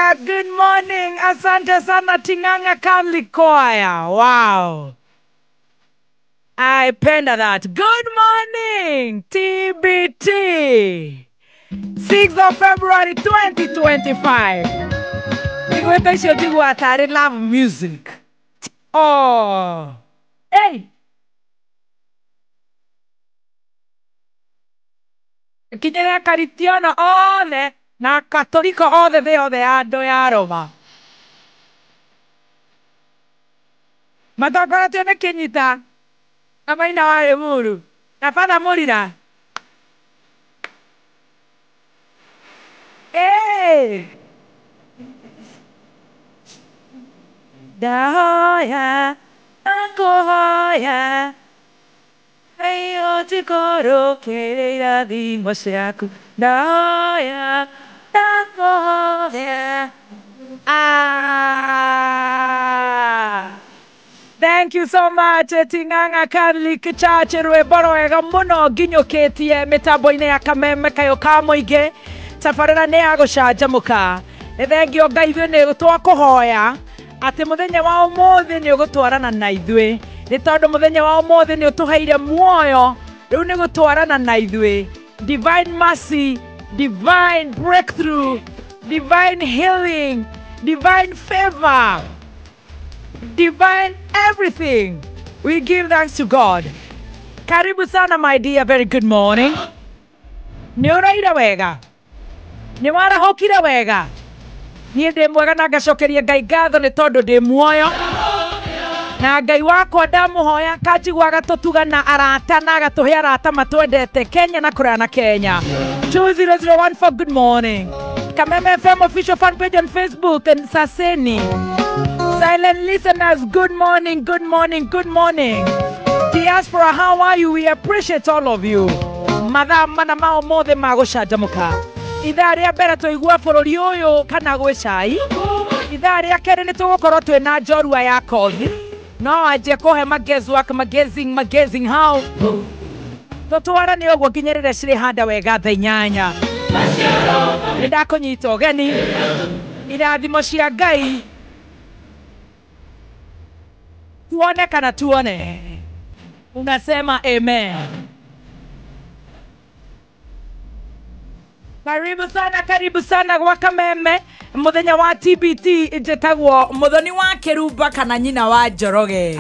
Hallelujah. Good morning. Asante sana Ting'ang'a Catholic Choir. Wow. I penda that. Good morning, TBT. 6th of February 2025. Niguĩte icio njiguaga tarĩ love music. Oh. Hey. Kinyĩra Karitiano othe na Katoliko othe thĩ yothe ya andũ ya Roma. Matongoretio nĩ Kĩnyita na Maina wa Limuru na Father Mũrira. Hey! Ndahoya ngũhoya ũtikũrũkĩrĩra thimo ciaku ndahoya ndakũhoya. Ah! Thank you so much Ting'ang'a Catholic Church rwĩmbo rwega mũno nginyũkĩtie mĩtambo-inĩ ya kameme kayũ ka mũingĩ tabarĩra nĩ ya gũcanjamũka. Nĩ thengio Ngai ithuĩ nĩ twakũhoya atĩ mũthenya wa ũmũthĩ nĩ ũgũtwarana na ithuĩ, nĩ tondũ mũthenya wa ũmũthĩ nĩ ũtũheire muoyo, rĩu nĩ gũtwarana na ithuĩ. Divine mercy, divine breakthrough, divine healing, divine favor, divine everything. We give thanks to God. Karibu sana my dear, very good morning. Nĩ ũraire wega? Nĩ warahũkire wega? Niĩ ndĩ mwega na ngacokeria Ngai ngatho nĩ tondũ ndĩ muoyo. Na Ngai wakwa ndamũhoya kanjigua agatũtuga na arata na agatũhe arata matwendete Kenya na kũraya na Kenya. 20014 good morning. Kameme FM official fan page on Facebook and Saseni. Silent listeners, good morning, good morning, good morning. Diaspora, how are you? We appreciate all of you. Mathaa mana ma ũmũthĩ ma gũcanjamũka. Ithaa rĩa mbere twaigua bũrũri ũyũ kana gwĩ cai. Ithaa rĩa kerĩ nĩ tũgũkorwo twĩna njorua ya kothi. No anjie kũhe maguesswork, maguessing, maguessing how. Tũtwarane ũguo nginya rĩrĩa cirĩhanda wega thaa inyanya. Nĩ ndakũnyita ũgeni. Irathimo cia Ngai. Tuone kana tuone. Unasema amen. Karibu sana, karibu sana gwa Kameme muthenya wa TBT njĩtagwo Muthoni wa Kĩrumba kana nyina wa Njoroge.